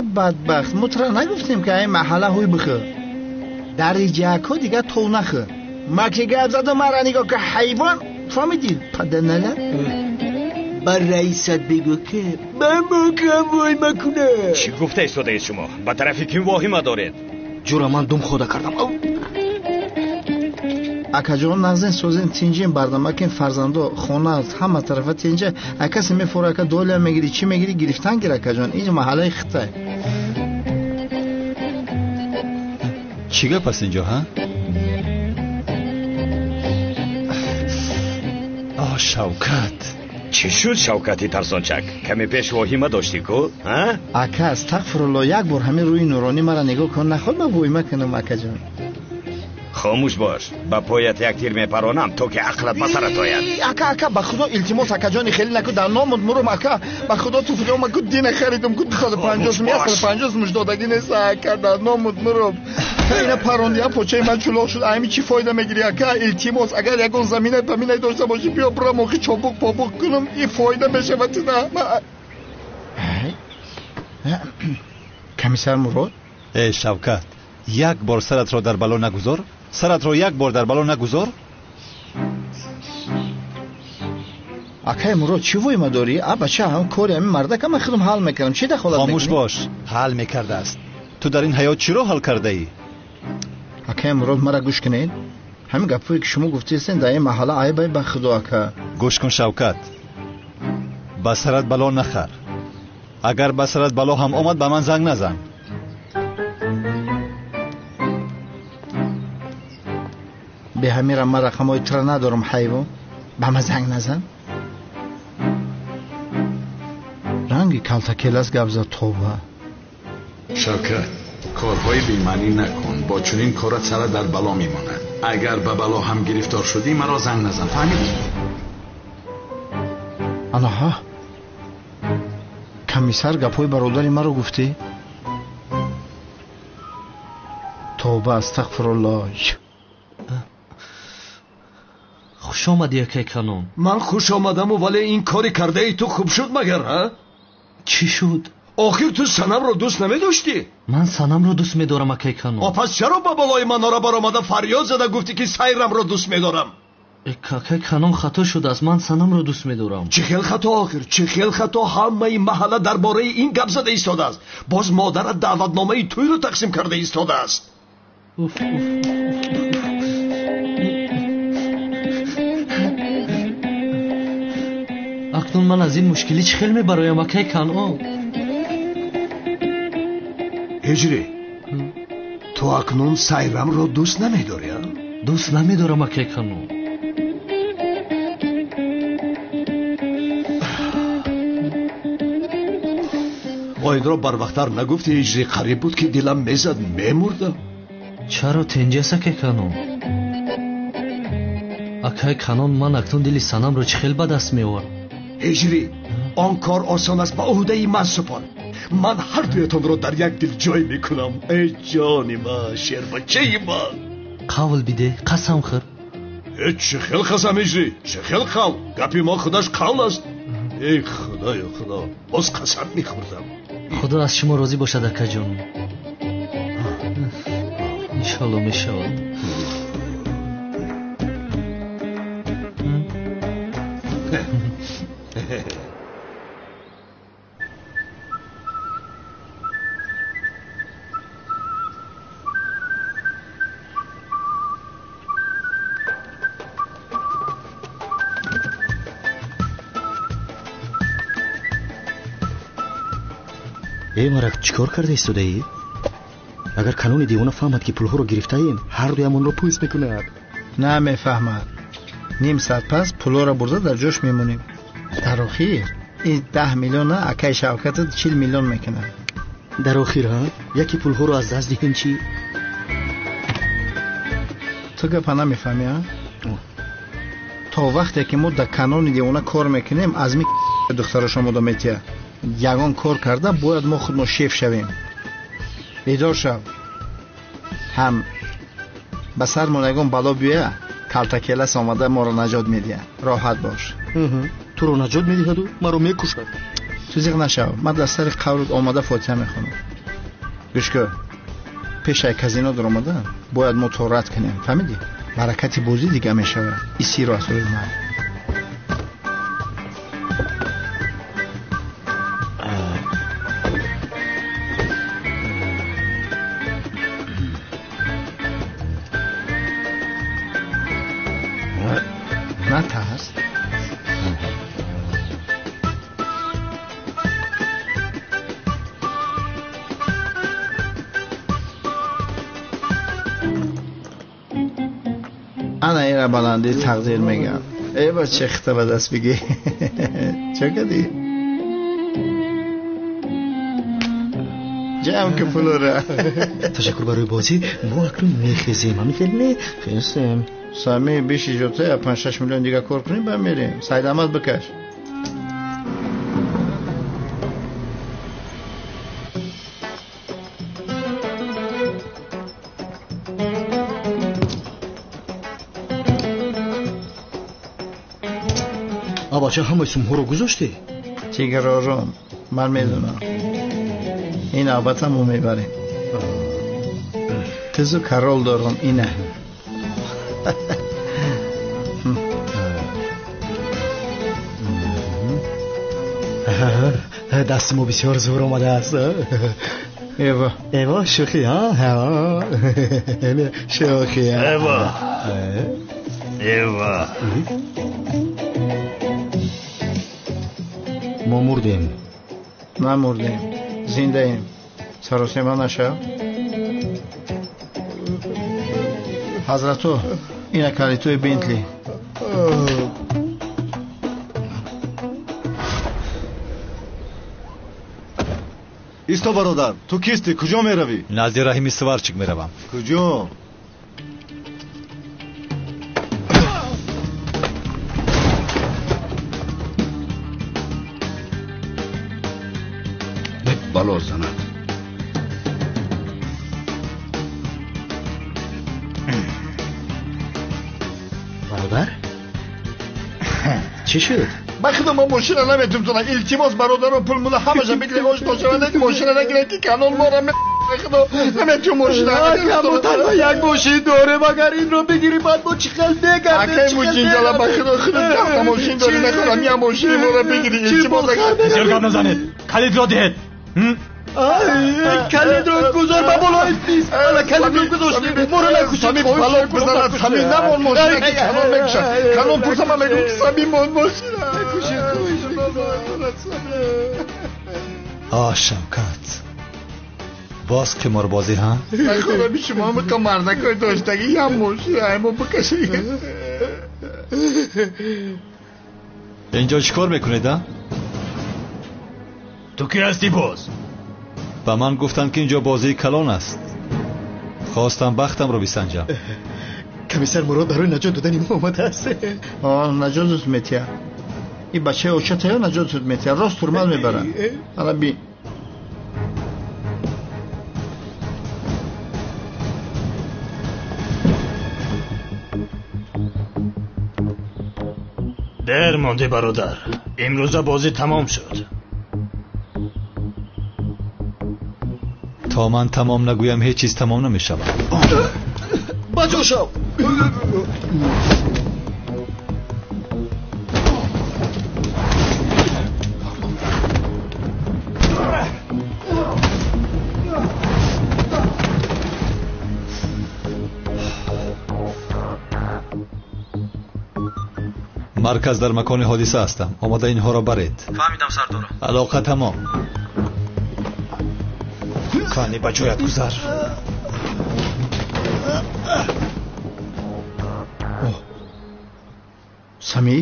Бадбахт, мо тура нагуфтем, ки ай маҳалла ҳуй бихӯр. Дариҷако дигар тов нахӯр. Ма ки гап задам, мара нигоҳ ки ҳайвон, фаҳмидӣ, паданала? Ба раисат бигӯ, ки ба мокам вой макунад. Чӣ гуфта истодаед шумо? Ба тарафи ким воҳима доред? Ҷура, ман дум хода кардам. Акаҷон, нағзен, созен, тинҷен, бардамакен, фарзандо, хона, ҳама тарафа тинҷа. А касе мефора, ака, доля мегирӣ, чӣ мегирӣ, гирифтан гир, акаҷон. Инҷа маҳаллаи хитай. Чӣ гап аст инҷо, ҳа? О, Шавкат. Чӣ шуд, Шавкати тарсончак? Каме пеш воҳима доштӣ ку, ҳа? Ака, астағфирулло, як бор ҳамин рӯи нуронӣ мара нигоҳ кун, наход ма воҳима кунам, акаҷон. Хомӯш бош, ба поят як тир мепаронам, то ки ақлат ба сарат ояд. Ака, ака, ба худо илтимос, акаҷони, хеле наку, дар номуд мурум, ака. Ба худо туфлиома ку дина харидум ку 250 сум, 150 сумш додагӣ нест, ака, дар номуд мурум. Ина парондия, почаи ман чулоқ шуд, ами чӣ фоида мегирӣ, ака? Илтимос, агар ягон заминай паминай дошта бошӣ, биё бирам, охи чобуқ побуқ кунам, и фоида мешавад тина. Комиссар Мурод? Э, Шавкат, як бор саратро дар бало нагузор, саратро як бор дар бало нагузор. Акай Мурод, чӣ воима дорӣ? А бача, ҳам кори ҳамин мардака ман худам ҳал мекардам. Чӣ дахолат мекунӣ? Хомӯш бош, ҳал мекардааст. Ту дар ин ҳаёт чиро ҳал кардаӣ? Акай Мурод, мара гӯш кунед. Ҳамин гапҳое ки шумо гуфтаистен дар ин маҳалла айбай, ба худо, ака. Гӯш кун, Шавкат, ба сарат бало нахар. Агар ба сарат бало ҳам омад, ба ман занг назан. Беҳамира, ман рақамҳои тура надорам, ҳайвон. Ба ман занг назан. Ранги калтакелас гап зад, тоба. Шавкат, корҳои бемаънӣ накун. Бо чунин корат сарат дар бало мемонад. Агар ба бало ҳам гирифтор шудӣ, маро занг назан, фаҳмидӣ? Анаҳа, комиссар, гапҳои бародари маро гуфтӣ? Тоба, астағфируллоҳ. Хуш омадӣ, акай Канон. Ман хуш омадаму, вале ин кори кардаи ту хуб шуд магар, ҳа? Чӣ шуд? Охир ту Санамро дӯст намедоштӣ? Ман Санамро дӯст медорам, акай Канон. О, пас чаро ба болои манора баромада фарёд зада гуфтӣ, ки Сайрамро дӯст медорам? Акай Канон, хато шудааст. Ман Санамро дӯст медорам. Чӣ хел хато, охир? Чӣ хел хато? Ҳамаи маҳалла дар бораи ин гап зада истодааст. Боз модарат даъватномаи тӯйро тақсим карда истодааст. Уф, уф. Акнун ман аз ин мушкилӣ чӣ хел мебароям, акай Канон? Ҳиҷрӣ, ту акнун Сайрамро дӯст намедорӣ, а? Дӯст намедорам, акай Канон. Оинро барвақттар нагуфтӣ, ҳиҷрӣ? Қариб буд, ки дилам мезад, мемурдам. Чаро тинҷаст, акай Канон? Акай Канон, ман акнун дили Санамро чӣ хел ба даст меоварам? Ҳиҷрӣ, он кор осон аст, ба ӯҳдаи ман супор. Ман ҳар дуятонро дар як дил ҷой мекунам. Эй ҷони ман, шербачаи ман. Қавл бидеҳ, қасам хӯр. Э, чӣ хел қасам, ҳиҷрӣ? Чӣ хел қавл? Гапи мо худаш қавл аст. Эй худоё, худо, боз қасам мехӯрдам. Худо аз шумо розӣ бошад, акаҷон. Иншоалло мешавад. Э, марак, чӣ кор карда истодаӣ? Агар Канони девона фаҳмад, ки пулҳоро гирифтаем, ҳар дуямонро пӯст мекунад. Намефаҳмад. Ним соат пас пулҳоро бурда дар ҷош мемонем. Дар охир ин 10 миллиона акаи Шавкатат 40 миллион мекунад. Дар охир, ҳа? Яке пулҳоро аз даст диҳем чӣ? Ту гапа намефаҳмӣ, а? То вақте ки мо дар Канони девона кор мекунем, аз ми духтарош омода метиҳад. Ягон кор карда бояд мо худмо шеф шавем. Бедор шав. Ҳам ба сармон ягон бало биёя, калтакелас омада моро наҷот медиҳад. Роҳат бош. Туро наҷот медиҳаду маро мекушад. Ту зиқ нашав, ман дар сари қаврут омада фотиҳа мехонам. Гӯш кун, пешаи казино даромада бояд мо торат кунем, фаҳмидӣ? Баракати бозӣ дига мешавад. Исиро аз рӯи ман. Натарс. Ана ира баландӣ тақдир мегам. Э бача, хита ба даст бигӣ. Чӣ кардӣ? Ҷамъ ки пулора. Ташаккур барои бозӣ. Мо акнун мехезем. Ҳамин хел не? Хестем. Сами биши ҷота 5-6 миллион дига кор кунем, ба мерем. Саид Аҳмад бикаш. Бача, ҳамаи сумҳоро гузоштӣ? Тигр ором, ман медонам. Ин навбата мо мебарем. Тизу карол дорам, ина. Дасти мо бисёр зур омадааст. Эва. Эва, шӯхӣ, ҳа? Шӯхӣ. Эва. Эва. Мо мурдем. Намурдем, зиндаем. Саросема нашав. Ҳазрату, ина калитои Бентли. Исто бародар, ту кистӣ? Куҷо меравӣ? Назди Раҳими Сварчик меравам. Куҷо? Бало занад. Бародар? Чӣ шуд? Ба худо мо мошина наметумтонам. Илтимос бародарон, пул мула ҳамаша бидле ош дошаванд, мошина нагиред ки канон мора худо наметум мошина. Мо танҳо як мошин дорем, агар инро бигирӣ баъд мо чӣ хел мегардем? Акай муҷинҷала, ба худо худо даҳта мошин дорӣ, нахоҳам я мошини моро бигирӣ. Илтимос. Бисёр гап назанед. Калидро диҳед. Калидро гузор ба болои миз. Ана калидро гузоштем. Моро накушед. Самим бало бизанад. Самим намон мошина ки канон мекушад. Канон пурса, ман мегӯм ки Самим мон мошина. А, Шавкат, боз қиморбозӣ, ҳа? Нахоҳам шумо ҳамиқа мардакои доштагӣ ям мошина мо бикашед. Инҷо чӣ кор мекунед, а? Ту кӣ ҳастӣ боз? Ба ман гуфтанд ки инҷо бозии калон аст. Хостам бахтамро бисанҷам. Комиссар Мурод барои наҷот додани мо омадааст. Наҷотат метиҳад. Ин бачаи очатаё наҷотат метиҳад. Рост турмал мебарад. Ана би. Дер мондӣ бародар. Имрӯза бозӣ тамом шуд. То ман тамом нагӯям ҳеҷ чиз тамом намешавад. Ба ҷо шав. Марказ дар макони ҳодиса ҳастам. Омода инҳоро баред. Фаҳмидам сардора. Алоқа тамом. Кани ба ҷоят гузар. Самӣ,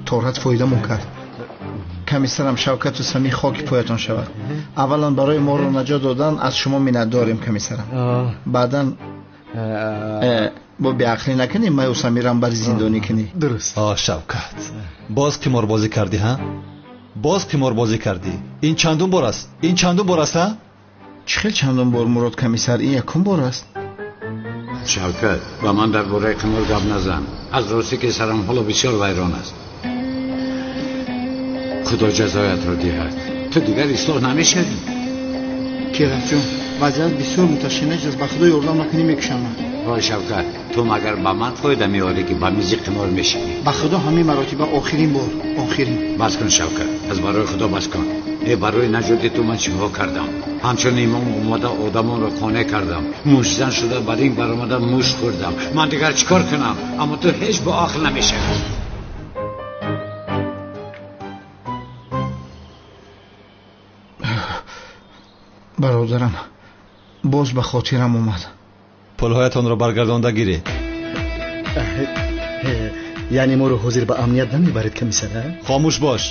торат фоидамон кард. Комиссарам Шавкату Самӣ хоки поятон шавад. Аввалан барои моро наҷот додан аз шумо миннатдорем, комиссарам. Баъдан бо беақлӣ накунӣ, маю Самирам бари зиндонӣ кунӣ. Дуруст. О, Шавкат, боз қиморбозӣ кардӣ, ҳа? Боз қиморбозӣ кардӣ. Ин чандум бор аст? Ин чандум бор аст, ҳа? Чӣ хел чандум бор, Мурод комиссар? Ин якум бор аст. Шавкат, ба ман дар бораи қимор гап назан. Аз рости ки сарам ҳоло бисёр вайрон аст. Худо ҷазоятро диҳад. Ту дигар ислоҳ намешавӣ. Ки рафт ҷон? Вазъият бисёр муташанниҷ аст, ба худо ёрдам накунӣ мекушам. Вой Шавкат, ту магар ба ман фоида меорӣ ки ба мизи қимор мешинӣ? Ба худо ҳамин маротиба охирин бор, охирин. Бас кун Шавкат, аз барои худо бас кун. Э барои наҷоти ту ман чиҳо кардам? Ҳамчун имом омада одамонро қонеъ кардам. Муштзан шуда бар ин баромада мушт хӯрдам. Ман дигар чӣ кор кунам? Аммо ту ҳеҷ бо ақл намешавӣ. Бародарам, боз ба хотирам омад. Пулҳоятонро баргардонда гиред. Яъне моро ҳозир ба амният намебаред, комиссар? Хомӯш бош.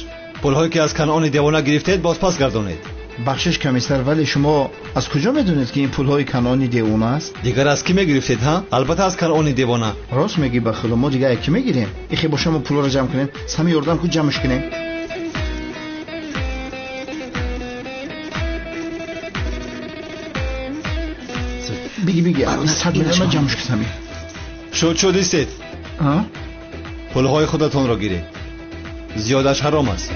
Пулҳое ки аз Канъони девона гирифтед, боз пас гардонед. Бахшиш комиссар, вале шумо аз куҷо медонед ки ин пулҳои Канъони девона аст? Дигар аз кӣ мегирифтед, ҳа? Албатта аз Канъони девона. Рост мегӣ, ба худо, мо дигар аз кӣ мегирем? Ихе боша мо пулҳоро ҷамъ кунем, сами ёрдам ку ҷамъш кунем. Биги, биги, 100 миллиона ҷамъш кунем. Шуд, шуд, истед. Пулҳои худатонро гиред. Зиёдаш ҳаром аст.